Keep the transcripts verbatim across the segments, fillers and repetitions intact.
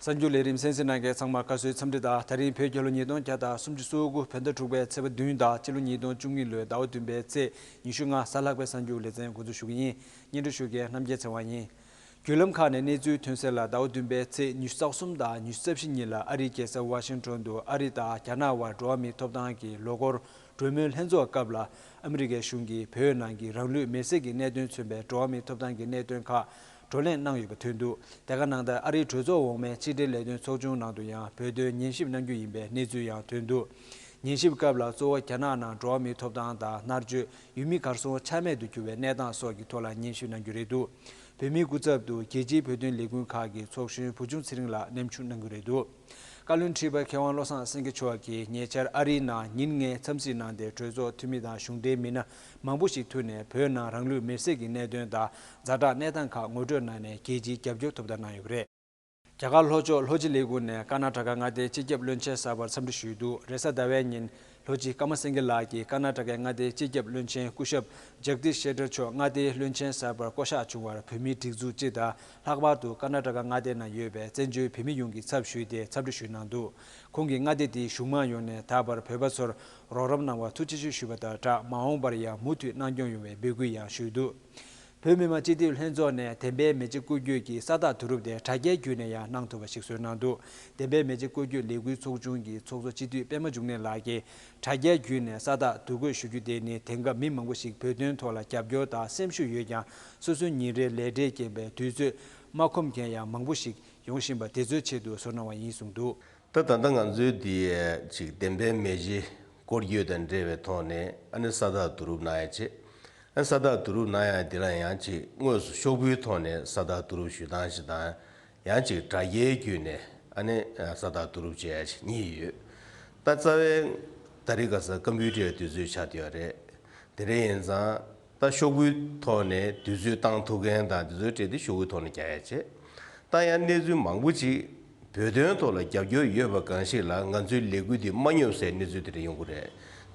གསར་འགྱུར་ལས་རིམ་གསན་གཟིགས་གནང་མཁན་ཚང་མར་བཀའ་ཟུར་འཚམས་འདྲི་དང་། ད་རིང་བོད་རྒྱལ་ལོ་ཉིས་སྟོང་བརྒྱ་དང་སུམ་ཅུ་སོ་དགུ་བོད་ཟླ་དྲུག་པའི་ཚེས་པ་བདུན་དང་། སྤྱི་ལོ་ཉིས་སྟོང་བཅུ་གཉིས་ལོའི་ཟླ་བ་བདུན་པའི་ཚེས་ཉི་ཤུ་ལྔ་གཟའ་ལྷག་པའི་གསར་འགྱུར་ལེ་ཚན་འགོ་འཛུགས་ཞུ་གི་ཡིན། སྙན་སྒྲོན་ཞུ་མཁན་རྣམ་རྒྱལ་ཚེ་དབང་ཡིན། བརྒྱུད་ལམ་ཁག་ནས་གནས་ཚུལ་ཐོན་གསལ་ལ། ཟླ་བ་བདུན་པའི་ཚེས་ཉི་ཤུ་རྩ་གསུམ་དང་ཉི་ཤུ་རྩ་བཞི་ཉིན་ལ་ཨ་རིའི་རྒྱལ་ས་ཝ་ཤིང་ཊོན་དུ་ཨ་རི་དང་རྒྱ་ནག་དབར་འགྲོ་བ་མིའི་ཐོབ་ཐང་གི་ལོ་འཁོར་གྲོས་མོལ་ལྷན་ཚོགས་སྐབས་ལ། ཨ་མི་རི་ཀའི་གཞུང་གིས་བོད་ནང་གི་རང་ལུས་མེར་སྲེག་གི་གནད་དོན་མཚོན་པའི་འགྲོ་བ་མིའི་ཐོབ་ཐང་གི་གནད་དོན་ཁག་བགྲོ་གླེང་གནང་ཡོད་པ་ཐོན་འདུག་དེ་ག་ནང་ལྟར་ཨ་རིའི་གྲོས་ཚོགས་འོག་མའི་ཕྱི་འབྲེལ་ལས་དོན་ཚོགས་ཆུང་ནང་དུ་ཡང་བོད་དོན་ཉན་ཞིབ་གནང་རྒྱུ་ཡིན་པའི་གནས་ཚུལ་ཡང་ཐོན་འདུག་ཉན་ཞིབ་སྐབས་ལ་གཙོ་བོ་རྒྱ་ནག་ནང་འགྲོ་བ་མིའི་ཐོབ་ཐང་དང་མནར་གཅོད། ཡུལ་མི་གར་སོང་ཆ་མེད་དུ་གྱུར་བའི་གནས་སྟངས་སོགས་ཀྱི་ཐོག་ལ་ཉན་ཞིབ་གནང་རྒྱུ་རེད་འདུག་བོད་མིའི་སྐུ་ཚབ་ཏུ་རྒྱལ་སྤྱིའི་བོད་དོན་ལས་འགུལ་ཁག་གི་ཚོགས་གཞོན་བུ་ཆུང་ཚེ་རིང་ལགས་མཉམ་ཞུགས་གནང་གི་རེད་འདུག་བཀའ་བློན་ཁྲི་པ་མཁས་དབང་བློ་བཟང་སེང་གེ་མཆོག་གིས་ཉེ་ཆར་ཨ་རིའི་ནང་ཉིན་ལྔའི་འཚམས་གཟིགས་གནང་སྟེ། གྲོས་ཚོགས་འཐུས་མི་དང་གཞུང་འབྲེལ་མི་སྣ་མང་པོ་ཞིག་ཐུག་ནས་བོད་ནང་རང་ལུས་མེར་སྲེག་གི་གནད་དོན་དང་ཛ་དྲག་གནས་སྟངས་ཁག་ངོ་སྤྲོད་གནང་ནས་རྒྱལ་སྤྱིའི་རྒྱབ་སྐྱོར་ཐོབ་ཐབས་གནང་ཡོད་པ་རེད། རྒྱ་གར་ལྷོ་ཕྱོགས་ལྷོ་སྤྱི་ལས་ཁུངས་ནས་ཀར་ན་ཊ་ཀ་མངའ་སྡེའི་སྤྱི་ཁྱབ་བློན་ཆེན་གསར་པར་འཚམས་འདྲི་ཞུས་འདུག་རེས་གཟའ་ཟླ་བའི་ཉིན། ལྷོ་སྤྱི་ཀརྨ་སེང་གེ་ལགས་ཀྱིས་ཀར་ན་ཊ་ཀའི་མངའ་སྡེའི་སྤྱི་ཁྱབ་བློན་ཆེན་སྐུ་ཞབས་ཇག་དིཤ་ཤེ་ཊར་མཆོག་མངའ་སྡེའི་བློན་ཆེན་གསར་པར་བསྐོ་གཞག་བྱུང་བར་བོད་མིའི་སྒྲིག་འཛུགས་སྤྱི་དང་། ལྷག་པར་དུ་ཀར་ན་ཊ་ཀ་མངའ་སྡེ་ནང་ཡོད་པའི་བཙན་བྱོལ་བོད་མི་ཡོངས་ཀྱི་ཚབ་ཞུས་ཏེ་འཚམས་འདྲི་ཞུས་གནང་འདུག་ཁོང་གིས་མངའ་སྡེ་དེའི་གཞུང་མང་ཡོངས་ནས་ད་བར་བོད་པ་ཚོར་རོགས་རམ་གནང་བར་ཐུགས་རྗེ་ཆེ་ཞུས་པ་དང་སྦྲགས། མ་འོངས་པར་ཡང་མུ་མཐུད་གནང་སྐྱོང་ཡོང་བའི་འབོད་སྐུལ་ཡང་ཞུས་འདུག་བོད་མི་མང་སྤྱི་འཐུས་ལྷན་ཚོགས་ནས་བདེན་པའི་མེ་ལྕེ་བཀོད་སྐྱོད་ཀྱི་ས་རྟགས་བསྡུ་རུབ་དེ་དྲ་རྒྱའི་བརྒྱུད་ནས་ཡང་གནང་ཐུབ་པ་ཞིག་བཟོས་གནང་འདུག་བདེན་པའི་མེ་ལྕེ་བཀོད་སྐྱོད་ལས་འགུལ་ཚོགས་ཆུང་གི་ཚོགས་གཙོ་སྤྱི་འཐུས་པད་མ་འབྱུང་གནས་ལགས་ཀྱིས། དྲ་རྒྱའི་བརྒྱུད་ནས་ས་རྟགས་བསྡུ་འགོད་ཞུ་རྒྱུ་དེ་ནི་དེང་སྐབས་མི་མང་པོ་ཞིག་བོད་དོན་ཐོག་ལ་རྒྱབ་སྐྱོར་དང་སེམས་ཤུགས་ཡོད་ཀྱང་། སོ་སོའི་ཉིན་རེའི་ལས་བྲེལ་རྐྱེན་པས་དུས་ཚོད་མ་ཁོམ་མཁན་ཡང་མང་པོ་ཞིག་ཡོང་བཞིན་པ་དེ་ཚོའི་ཆེད་དུ་བཟོ་གནང་བ་ཡིན་གསུངས་འདུག་ད་ད་ལྟ་ང་ཚོའི་འདི་ཅིག་བདེན་པའི་མེ་ལྕེ་སྐོར་སྐྱོད་དང་འབྲེལ་བའི་ཐོག་ནས་ཨ་ནི་ས་རྟགས་བསྡུ་རུབ་གནང་ཡ་བྱས། ཨ་ནི་ས་རྟགས་བསྡུ་རུབ་གནང་ཡ་འདི་ལ་ཡང་ཅིག་དངོས་སུ་ཤོག་བུའི་ཐོག་ནས་ས་རྟགས་བསྡུ་རུབ་ཞུ་སྟངས་ཤིག་དང་། ཡང་ཅིག་དྲ་རྒྱའི་བརྒྱུད་ནས་ཨ་ནི་ས་རྟགས་བསྡུ་རུབ་བྱེད་ཡ་ཞིག་གཉིས་ཡོད། ད་རྩ་བའི་ད་རེས་ཁ་སང་ཀམ་པུ་ཊར་དུས་ཚོད་ཆགས་བསྡད་ཡོད་རེད། དེ་འདྲ་ཡིན་ཙང་ད་ཤོག་བུའི་ཐོག་ནས་དུས་ཚོད་བཏང་ཐུབ་མཁན་དང་དེ་ཚོའི་གྲས་དེ་ཤོག་བུའི་ཐོག་ནས་རྒྱག་ཡ་བྱེད། ད་ཡང་གནས་ཚུལ་མང་པོ་ཅིག་བོད་དོན་ཐོག་ལ་རྒྱབ་སྐྱོར་ཡོད་པ་གང་ཞིག་ལ་ང་ཚོའི་ལས་འགུལ་འདི་མ་སྙོབ་སའི་གནས་ཚུལ་དེ་འདྲ་ཡོང་གི་རེད།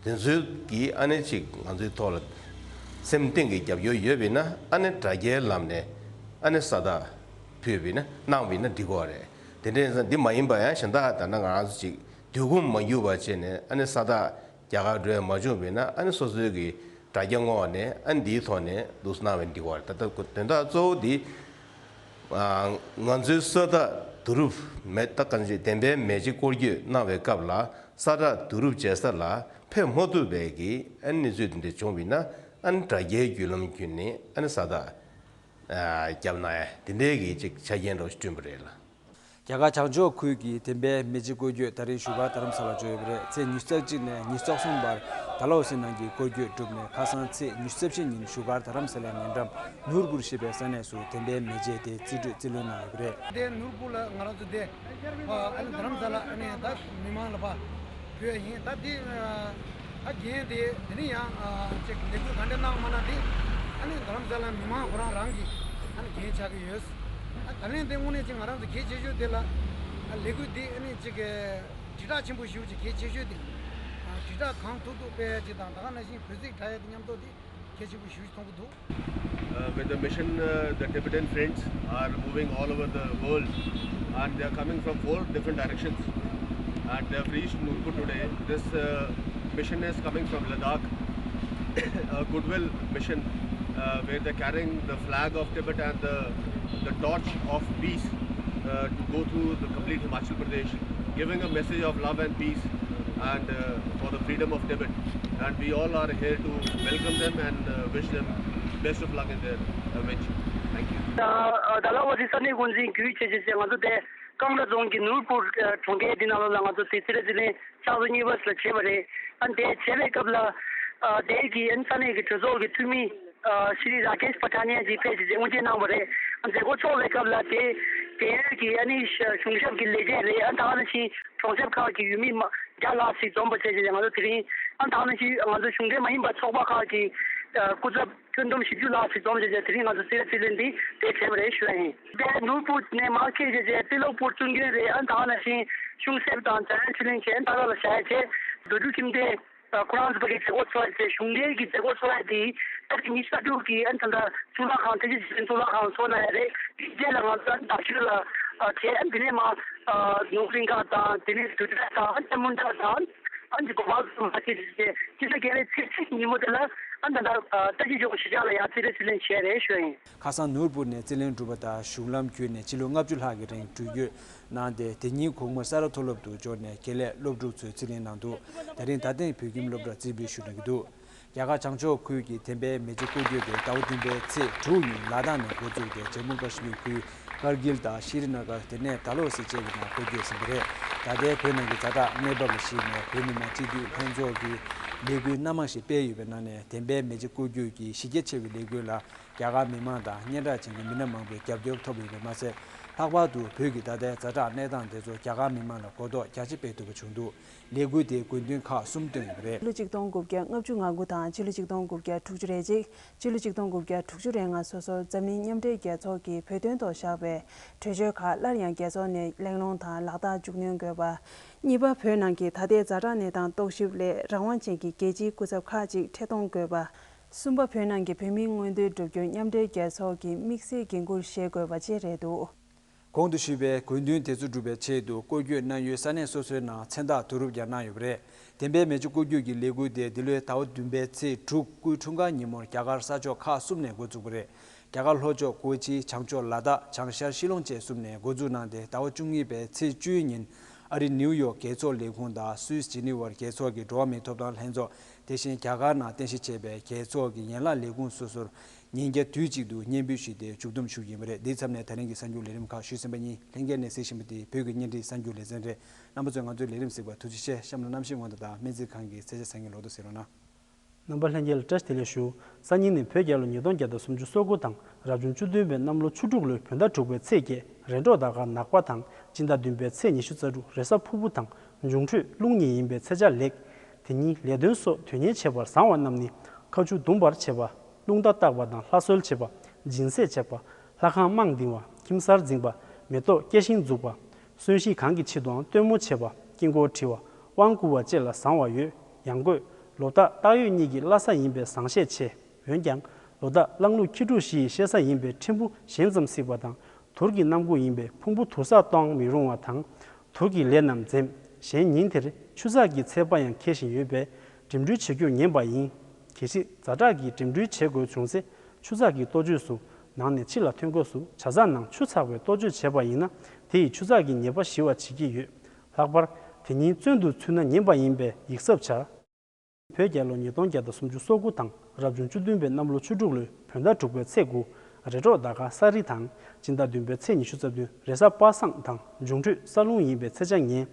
དེ་ཚོའི་གིས་ཨ་ནེ་ཅིག་ང་ཚོའི་ཐོག་ལ་སེམས་གཏིང་གི་རྒྱབ་སྐྱོར་ཡོད་པས་ན། ཨ་ནེ་དྲ་རྒྱའི་ལམ་ནས་ཨ་ནེ་ས་རྟགས་ཕུལ་བས་ན་གནང་བས་ན་འགྲིག་གི་རེད། དེ་འདྲ་ཡིན་ཙང་འདི་མ་ཡིན་པ་ཡང་གཞན་དག་ད་ལྟ་ང་རང་ཚོ་ཅིག་དུས་ཁོམ་མ་འགྱུར་བ་བྱས་ནས་ཨ་ནེ་ས་རྟགས་རྒྱ་གར་འགྲོ་ཡ་མ་བྱུང་བས་ན། ཨ་ནེ་སོ་སོའི་གི་དྲ་རྒྱ་ངོགས་ནས་ཨ་ནེ་འདིའི་ཐོག་ནས་འདུག་སེ་གནང་བས་འགྲིག་གི་རེད། ད་ལྟ་དོན་དག་གཙོ་བོ་འདི། ང་ཚོའི་ས་རྟགས་བསྡུ་རུབ་མེ་ད་གང་ཅི་བདེན་པའི་མེ་ལྕེ་སྐོར་སྐྱོད་གནང་བའི་སྐབས་ལ་ས་རྟགས་བསྡུ་རུབ་བྱེད་ས་ལ་ཕེབས་མ་ཐུབ་པའི་གི་ཨ་ནི་གནས་ཚུལ་དེ་འདྲ་བྱུང་བས་ན། ཨ་ནི་དྲ་རྒྱའི་བརྒྱུད་ལམ་བརྒྱུད་ནས་ཨ་ནི་ས་རྟགས་བརྒྱབ་གནང་ཡ་དེ་འདྲའི་གི་ཅིག་ཆ་རྐྱེན་འདྲ་བོ་ཞིག་བསྐྲུན་པ་རེད་ལ། རྒྱ་གར་བྱང་ཕྱོགས་ཁུལ་གྱི་བདེན་པའི་མེ་ལྕེ་སྐོར་སྐྱོད་ད་རིང་བཞུགས་སྒར་རྡ་རམ་ས་ལར་འབྱོར་ཡོད་པ་རེད། ཚེས་ཉི་ཤུ་རྩ་གཅིག་ནས་ཉི་ཤུ་རྩ་གསུམ་བར་ཌལ་ཧོ་སི་ནང་གི་སྐོར་སྐྱོད་གྲུབ་ནས། ཁ་སང་ཚེས་ཉི་ཤུ་རྩ་བཞི་ཉིན་བཞུགས་སྒར་རྡ་རམ་ས་ལའི་ཉེ་འགྲམ་ནུར་པུར་ཞེས་པའི་ས་གནས་སུ་བདེན་པའི་མེ་ལྕེ་དེ་རྩིས་སྤྲོད་རྩིས་ལེན་གནང་ཡོད་པ་རེད། དེ་ནུར་པུར་ལ་ང་རང་ཚོ་དེ་ཨ་ནི་རྡ་རམ་ས་ལ་ཨ་ནི་ད་མི་མང་ལ་ཕར་ཕུལ་ཡ་ཡིན། ད་དེ་ཨ་འགན་དེ་དེ་ནི་ཡང་ཅིག་ལས་འགུལ་ག་འདྲ་གནང་མ་གནང་དེ་ཨ་ནི་རྡ་རམ་ས་ལ་མི་མང་ཁོ་རང་རང་གི་ཨ་ནི་འགན་ཆགས་ཀྱི་ཡོད། ཨ་ད་ལན་དེ་དངོས་གནས་ཅིག་ང་རང་ཚོ་གལ་ཆེ་ཤོས་དེ་ལ་ལས་འགུལ་འདི་ཨ་ནི་ཅིག་དྲིལ་བསྒྲགས་ཆེན་པོ་ཞེ་པོ་ཅིག་གལ་ཆེ་ཤོས་དེ། དྲིལ་བསྒྲགས་གང་ཐུབ་ཐུབ་སྤེལ་ཡ་ཅིག་དང་། ད་ག་ནང་བཞིན་བོད་ཚིག་དྲ་ཡ་དེ་མཉམ་དུ་དེ་གལ་ཆེན་པོ་ཞེ་པོ་ཅིག་མཐོང་གི་འདུག Uh, with the mission, uh, the Tibetan Friends are moving all over the world, and they are coming from four different directions, and they have reached Nurpur today. This uh, mission is coming from Ladakh, a goodwill mission, uh, where they're carrying the flag of Tibet and the, the torch of peace uh, to go through the complete Himachal Pradesh, giving a message of love and peace and uh, for the freedom of Tibet. And we all are here to welcome them and uh, wish them best of luck in their uh, venture. Thank you. ད་ལྟ་བ་དེ་ས་གནས་འགོ་འཛིན་གྱིས་བྱས་བྱས་བྱས་ང་ཚོ་དེ་ཀང་ལ་རྫོང་གི་ནུར་པུར་གྲོང་ཁྱེར་འདི་ནང་ལོགས་ལ་ང་ཚོ་དེ་རྩིས་ར་རྩིས་ལེན་ཕྱག་ཚོད་གཉིས་པ་ལ་བྱས་པ་རེད། ཨ་དེ་བྱས་པའི་སྐབས་ལ་ཨ་དེ་གི་ཨ་ནི་ས་གནས་ཀྱི་གྲོས་ཚོགས་ཀྱི་འཐུས་མི་ཨ་ཤྲི་ར་ཀེཤ་པ་ཐ་ནི་ཡ་གྱིས་ཕེབས་བྱས་བྱས་དབུ་འབྱེད་གནང་བ་རེད། ཨ་མཛད་སྒོ་ཚོགས་པའི་སྐབས་ལ་དེ་དེ་ཡོད་ཀྱི་ཨ་ནི་གཞུང་ཞབས་ཀྱི་ལས་བྱེད་རེད། ཨ་ད་ག་ནང་བཞིན་གྲོང་གསེབ་ཁག་གི་ཡུལ་མི་མ་བརྒྱ་ལྷག་ཞིག་འཛོམས་པ་བྱས་བྱས་ང་ཚོ་དེ་རིང་ཨ་ད་ག་ནང་བཞིན་ང་ཚོ་གཞུང་འབྲེལ་མ་ཡིན་པ་ཚོགས་པ་ཁག་གི་ཨ་སྐུ་ཚབ་ཁྱོན་བསྡོམས་བཞི་བཅུ་ལྷག་ཞིག་འཛོམས་བྱས་བྱས་དེ་རིང་ང་ཚོ་རྩིས་ར་རྩིས་ལེན་འདི་དེ་བྱས་པ་རེད་ཞུ་ཡ་ཡིན། དེ་ནུར་པུར་ནས་མར་ཁེལ་བྱས་བྱས་པི་ལོག་པུར་བཙུན་དགོན་རེད། ཨ་ད་ག་ནང་བཞིན་གཞུང་གསེབ་དང་ཛ་ཡན་ཆོས་གླིང་བྱས་ཨ་ད་ག་ལ་བཞག་ཡ་བྱས་རྡོ་རྒྱུག་ཁྱིམ་སྡེ། ཁོ་རང་ཚོ་གི་མཛད་སྒོ་ཚོགས་པ་དེ་གཞུང་འབྲེལ་གྱི་མཛད་སྒོ་ཚོགས་པ་དེ་ད་གི་ཉི་ཤུ་རྩ་དྲུག་གི་ཨ་ནི་ད་ལྟ་གཙུག་ལག་ཁང་བསྟན་འཛིན་རྗེ་བཙུན་གཙུག་ལག་ཁང་ཚོགས་གནང་ཡ་རེད། དེའི་རྗེས་ལ་ང་ཚོ་ཨ་ནི་དར་ཤུལ་ལ་ཨ་བྱས། ཨ་ནི་དེ་ནས་མར་ཨ་ནོར་བུ་གླིང་ཁ་དང་དེ་ནས་དུས་དྲན་དང་ཨ་ནི་སྨོན་རྟགས་དང་ཨ་ནི་གོ་འཕང་ཚོ་མ་བྱས་ཏེ་སྤྱི་ཟླ་བརྒྱད་པའི་ཚེས་གཅིག་ཉིན་མོ་དེ་ལ་ཨ་ནི་ད་ལྟ་ཨ་བཀྲ་ཤིས་ལྗོངས་གཞིས་ཆགས་ལ་ཡང་རྩིས་རེས་རྩིས་ལེན་བྱས་རེད་ཞུ་ཡིན། ཁ་སང་ནོར་བུ་ནས་རྩིས་ལེན་གྲུབ་པ་དང་གཞུང་ལམ་བརྒྱུད་ནས་ཕྱི་ལོ་ལྔ་བཅུ་ལྷག་གི་རིང་འགྲུལ་སྐྱོད་གནང་སྟེ། དེ་ཉིན་དགོང་མོ་ས་རཱ་མཐོ་སློབ་ཏུ་འབྱོར་ནས་དགེ་ལས་སློབ་ཕྲུག་ཚོས་རྩིས་ལེན་གནང་འདུག་ད་རིང་ད་ཐེངས་བོད་ཁྱིམ་སློབ་གྲྭར་རྩིས་འབུལ་ཞུ་གནང་གི་འདུག་རྒྱ་གར་བྱང་ཕྱོགས་ཁུལ་གྱི་བདེན་པའི་མེ་ལྕེ་སྐོར་སྐྱོད་དེ་ཟླ་བ་བདུན་པའི་ཚེས་དྲུག་ཉིན་ལ་དྭགས་ནས་འགོ་བཙུགས་ཏེ། ཇམ་མུ་ཀ་ཤི་མིར་ཁུལ་ཀར་གིལ་དང་ཤི་རི་ན་གར། དེ་ནས་ད་ལོག་སེ་བཅས་ཀྱི་ནང་འགོ་བསྐྱོད་ཟིན་པ་རེད། ད་ལྟའི་བོད་ནང་གི་ཛ་དྲག་གནས་བབ་ལ་གཞིགས་ནས། བོད་མི་མང་སྤྱི་འཐུས་ལྷན་ཚོགས་ཀྱིས་ལས་འགུལ་སྣ་མང་ཞིག་སྤེལ་ཡོད་པའི་ནང་ནས། བདེན་པའི་མེ་ལྕེ་སྐོར་སྐྱོད་ཀྱི་གཞི་རྒྱ་ཆེ་བའི་ལས་འགུལ་ལ་རྒྱ་གར་མི་མང་དང་སྙན་གྲགས་ཅན་གྱི་མི་སྣ་མང་པོས་རྒྱབ་སྐྱོར་ཐོབ་ཡོད་པ་མ་ཟད། ལྷག་པར་དུ་བོད་ཀྱི་ད་ལྟའི་ཛ་དྲག་གནས་སྟངས་དེ་ཚོ་རྒྱ་གར་མི་མང་ལ་གོ་རྟོགས་རྒྱ་ཆེ་སྤེལ་ཐུབ་པ་བྱུང་འདུག་ལས་འགུལ་དེའི་དགོས་འདུན་ཁག་གསུམ་བཏོན་ཡོད་པ་རེད། ཕྱི་ལོ་ཆིག་སྟོང་དགུ་བརྒྱ་ལྔ་བཅུ་ང་དགུ་དང་ཕྱི་ལོ་ཆིག་སྟོང་དགུ་བརྒྱ་དྲུག་ཅུ་རེ་གཅིག་ཕྱི་ལོ་ཆིག་སྟོང་དགུ་བརྒྱ་དྲུག་ཅུ་རེ་ལྔ་སོ་སོར་འཛམ་གླིང་མཉམ་འབྲེལ་རྒྱལ་ཚོགས་ཀྱི་བོད་དོན་ཐོག་བཞག་པའི་གྲོས་ཆོད་ཁག་སླར་ཡང་རྒྱལ་ཚོགས་ནས་གླེང་སློང་དང་ལག་བསྟར་མཇུག་སྣོན་དགོས་པ། གཉིས་པ། བོད་ནང་གི་ད་ལྟའི་ཛ་དྲག་གནས་སྟངས་རྟོག་ཞིབ་སླད་རང་དབང་ཅན་གྱི་རྒྱལ་སྤྱིའི་སྐུ་ཚབ་ཁག་ཅིག་འཕྲལ་གཏོང་དགོས་པ། གསུམ་པ། བོད་ནང་གི་བོད་མིའི་མངོན་འདོད་སྒྲུབ་རྒྱུར་མཉམ་འབྲེལ་རྒྱལ་ཚོགས་ཀྱིས་དམིགས་བསལ་འགན་འཁུར་བཞེས་དགོས་པ་བཅས་རེད་འདུག་གོང་དུ་ཞུས་པའི་དགོས་འདུན་དེ་ཚོ་སྒྲུབ་པའི་ཆེད་དུ། སྐོར་སྐྱོད་གནང་ཡུལ་ས་གནས་སོ་སོའི་ནང་མཚན་རྟགས་བསྡུ་རུབ་ཀྱང་གནང་ཡོད་པ་རེད། བདེན་པའི་མེ་ལྕེ་སྐོར་སྐྱོད་ཀྱི་ལས་འགུལ་དེ་འདི་ལོའི་ཟླ་བ་བདུན་པའི་ཚེས་དྲུག་སྐུའི་འཁྲུངས་སྐར་ཉིན་མོར་རྒྱ་གར་ས་ཕྱོགས་ཁག་གསུམ་ནས་འགོ་བཙུགས་པ་རེད། རྒྱ་གར་ལྷོ་ཕྱོགས་ཀོ་ཅི། བྱང་ཕྱོགས་ལ་དྭགས། བྱང་ཤར་ཤི་ལོང་བཅས་གསུམ་ནས་འགོ་འཛུགས་གནང་སྟེ། ཟླ་བ་བཅུ་གཉིས་པའི་ཚེས་བཅུའི་ཉིན། ཨ་རི་ནིའུ་ཡོག་རྒྱལ་ཚོགས་ལས་ཁུངས་དང་སུད་སི་ཇི་ནི་ཝར་རྒྱལ་ཚོགས་ཀྱི་འགྲོ་བ་མིའི་ཐོབ་ཐང་ལྷན་ཚོགས། དེ་བཞིན་རྒྱ་གར་ནང་རྟེན་གཞི་བྱས་པའི་རྒྱལ་ཚོགས་ཀྱི་ཡན་ལག་ལས་ཁུངས་སོ་སོར་ཉིན་བརྒྱ་དུས་གཅིག་ཏུ་སྙན་འབུལ་ཞུས་ཏེ་མཇུག་བསྡོམས་ཞུ་གི་ཡིན་པ་རེད། འདིའི་མཚམས་ནས་ད་རིང་གི་གསར་འགྱུར་ལས་རིམ་ཁག་ཞུས་ཟིན་པ་ཡིན། ལྷན་རྒྱས་ནས་གཟིགས་བཞིན་པ་དེ་བོད་ཀྱི་བརྙན་འཕྲིན་གསར་འགྱུར་ལེ་ཚན་རེད། རྣམ་པ་ཚོས་ང་ཚོའི་ལས་རིམ་གཟིགས་པར་ཐུགས་རྗེ་ཆེ། གཤམ་ལ་གནམ་གཤིས་སྔོན་བརྡ་དང་སྨན་རྩིས་ཁང་གི་ཚེས་ཆ་ཚང་གི་ལོ་ཐོ་གཟིགས་རོགས་གནང་། རྣམ་པ་ལྷན་རྒྱས་ལ་བཀྲ་ཤིས་བདེ་ལེགས་ཞུ། སང་ཉིན་ནི་བོད་རྒྱལ་ལོ་ཉིས་སྟོང་བརྒྱ་དང་སུམ་ཅུ་སོ་དགུ་དང་། རབ་བྱུང་བཅུ་བདུན་པའི་གནམ་ལོ་ཆུ་འབྲུག་ལོའི་བོད་ཟླ་དྲུག་པའི་ཚེས་བརྒྱད། རེས་འགྲོགས་ཟླ་སྐར་ནག་པ་དང་། སྤྱི་ཟླ་བདུན་པའི་ཚེས་ཉི་ཤུ་རྩ་དྲུག་རེས་གཟའ་ཕུར་བུ་དང་འབྱུང་འཕྲོད་རླུང་གཉིས་ཡིན་པའི་ཚེས་ཆ་ལེགས། དེ་ཉིན་ལས་དོན་སོགས་དོན་གཉེར་བྱེད་པར་བཟང་བ་རྣམས་ནི། ཁ་ཆུ་ཟླུམ་པར་བྱེད་པ། རླུང་རྟ་བཏགས་པ་དང་ལྷ་གསོལ་བྱེད་པ། སྦྱིན་སྲེག་བྱེད་པ། ལྷ་ཁང་དམངས་འདིང་བ། ཁྱིམ་གསར་འཛིང་བ། མེ་ཏོག་སྐྱེ་ཤིང་འཛུགས་པ། གསོན་གཤིན་གང་གི་ཕྱི་དུའང་སྟོན་མོ་བྱེད་པ། དཀྱིལ་འཁོར་བྲི་བ། དབང་བསྐུར་བ་བཅས་ལ་བཟང་བ་ཡོད། ཡང་སྒོས་ལོ་རྟགས་སྟག་ཡོས་གཉིས་ཀྱི་བླ་གཟའ་ཡིན་པས་བཟང་བཤད་ཆེ། འོན་ཀྱང་ལོ་རྟགས་གླང་ལུག་ཁྱི་འབྲུག་བཞི་ཡི་བཤད་གཟའ་ཡིན་པས་ཕྲན་བུ་ཞན་ཙམ་སྲིད་པ་དང་། དུར་གྱི་གནམ་སྒོ་ཡིན་པས་ཕུང་པོ་དུར་གཟའ་གཏོང་མི་རུང་བ་དང་། དུར་གྱི་ལས་རྣམས་འཛེམ། གཞན་ཉིན་དེར་ཆུ་ཚགས་ཀྱི་ཚད་པ་ཡང་འཁེལ་བཞིན་ཡོད་པས་འགྲིམ་འགྲུལ་བྱེད་རྒྱུར་ངན་པ་ཡིན། གལ་སྲིད་ཛ་དྲག་གི་འགྲིམ་འགྲུལ་བྱེད་དགོས་བྱུང་ཚེ། ཆུ་ཚགས་ཀྱི་གཏོ་བཅོས་སུ་ནང་ནས་ཕྱི་ལ་ཐོན་དགོས་སུ། བྱ་ཚགས་ནང་ཆུ་ཚགས་པའི་གཏོ་བཅོས་བྱས་པ་ཡིན་ན། དེ་ཡིས་ཆུ་ཚགས་ཀྱི་ཉེས་པ་ཞི་བར་བྱེད་ཀྱི་ཡོད། ལྷག་པར་དེ་ཉིན་བཙོན་དུ་ཚུད་ན་ངན་པ་ཡིན་པས་ཡིད་གཟབ་བྱ། བོད་རྒྱལ་ལོ་ཉིས་སྟོང་བརྒྱ་དང་སུམ་ཅུ་སོ་དགུ་དང་། རབ་བྱུང་བཅུ་བདུན་པའི་གནམ་ལོ་ཆུ་འབྲུག་ལོའི་བོད་ཟླ་དྲུག་པའི་ཚེས་དགུ། རེས་འགྲོགས་ཟླ་སྐར་ས་རི་དང་། སྤྱི་ཟླ་བདུན་པའི་ཚེས་ཉི་ཤུ་རྩ་བདུན་རེས་གཟའ་པ་སངས་དང་། འབྱུང་འཕྲོད་ས་རླུང་ཡིན་པས་ཚེས་ཆ་ངན།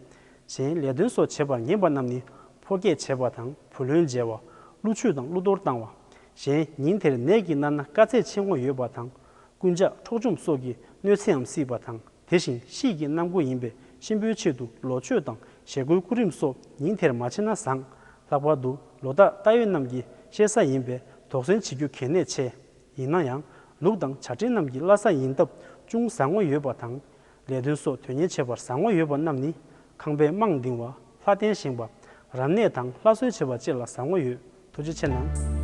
གཞན་ལས་དོན་སོགས་བྱེད་པར་ངན་པ་རྣམས་ནི། ཕོ་སྐྱེས་བྱེད་པ་དང་བུ་ལོན་འཇལ་བ། ཀླུ་མཆོད་དང་ཀླུ་གཏོར་བཏང་བ། གཞན་ཉིན་དེར་ནད་ཀྱིས་མནར་ན་དཀའ་ཚེགས་ཆེ་ངོ་ཡོད་པ་དང་། རྐུན་ཇག་འཕྲོག་བཅོམ་སོགས་ཀྱི་གནོད་འཚེའམ་སྲིད་པ་དང་། དེ་བཞིན་དཔྱིད་ཀྱི་གནམ་སྒོ་ཡིན་པས་གཤིན་པོའི་ཆེད་དུ་ལོ་མཆོད་དང་ཞེ་དགུའི་སྐུ་རིམ་སོགས་ཉིན་དེར་མ་བྱས་ན་བཟང་། ལྷག་པར་དུ་ལོ་རྟགས་སྟག་ཡོས་རྣམས་ཀྱི་བཤད་གཟའ་ཡིན་པས་དོགས་ཟོན་བྱེད་རྒྱུ་གལ་གནད་ཆེ། ཡིན་ན་ཡང་ལུག་དང་བྱ་སྤྲེལ་རྣམས་ཀྱི་བླ་གཟའ་ཡིན་སྟབས་ཅུང་བཟང་ངོ་ཡོད་པ་དང་། ལས་དོན་སོགས་དོན་གཉེར་བྱེད་པར་བཟང་ངོ་ཡོད་པ་རྣམས་ནི། ཁང་པའི་རྨང་འདིང་བ། ལྷ་རྟེན་བཞེངས་པ། རབ་གནས་དང་ལྷ་གསོལ་བྱེད་པ་བཅས་ལ་བཟང་ངོ་ཡོད། ཐུགས་རྗེ་ཆེ་གནང་།